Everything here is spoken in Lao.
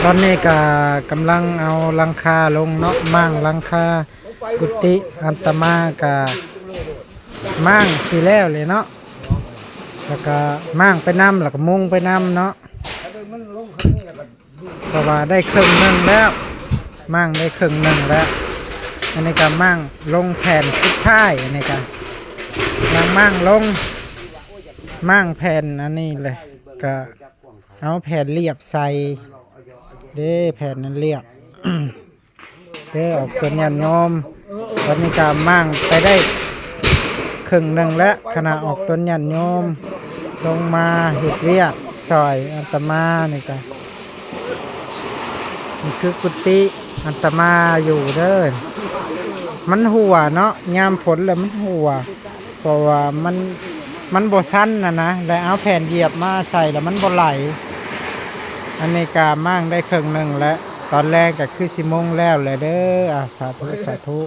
ຕອນນີ້ກະກຳລັງເອົາຫຼັງຄາລົງເນາະ, ມ້າງຫຼັງຄາກຸຕິ. ອາດຕະມາກະມ້າງຊິແລ້ວເລີຍເນາະ, ແລ້ວກະມ້າງໄປນຳ ແລ້ວກະມຸງໄປນຳເນາະ. ເພາະວ່າໄດ້ເຄິ່ງໜຶ່ງແລ້ວ, ມ້າງໄດ້ເຄິ່ງໜຶ່ງແລ້ວ. ອັນນີ້ກະມ້າງລົງແຜ່ນສຸດທ້າຍ, ອັນນີ້ກະຍັງມ້າງລົງ, ມ້າງແຜ່ນອັນນີ້ເລີຍ, ກະເອົາແຜ່ນລຽບໃສ່ເດ້, ແຜ່ນນັ້ນລຽບ ເດີອອກຕົນຍາດໂຍມ. ຕອນນີ້ກະມ້າງໄປໄດ້ເຄິ່ງໜຶ່ງແລ້ວ, ຄະນະອອກຕົນຍາດໂຍມລົງມາເຮັດວຽກຊ່ອຍອາດຕະມາ. ນີ້ກະ ນີ້ຄືກຸຕິອາດຕະມາຢູ່ເດີ. ມັນຮົ່ວເນາະ, ຍາມຝົນແລ້ວມັນຮົ່ວ ເພາະວ່າມັນ ມັນບໍ່ຊັນນະນະ, ແລ້ວເອົາແຜ່ນຢຽບມາໃສ່ແລ້ວມັນບໍ່ໄຫຼ. ອັນນີ້ກະມ້າງໄດ້ເຄິ່ງໜຶ່ງແລ້ວ, ຕອນແລງກະຄືຊິມຸງແລ້ວແຫຼະເດີ. ອາ ສາທຸ ສາທຸ.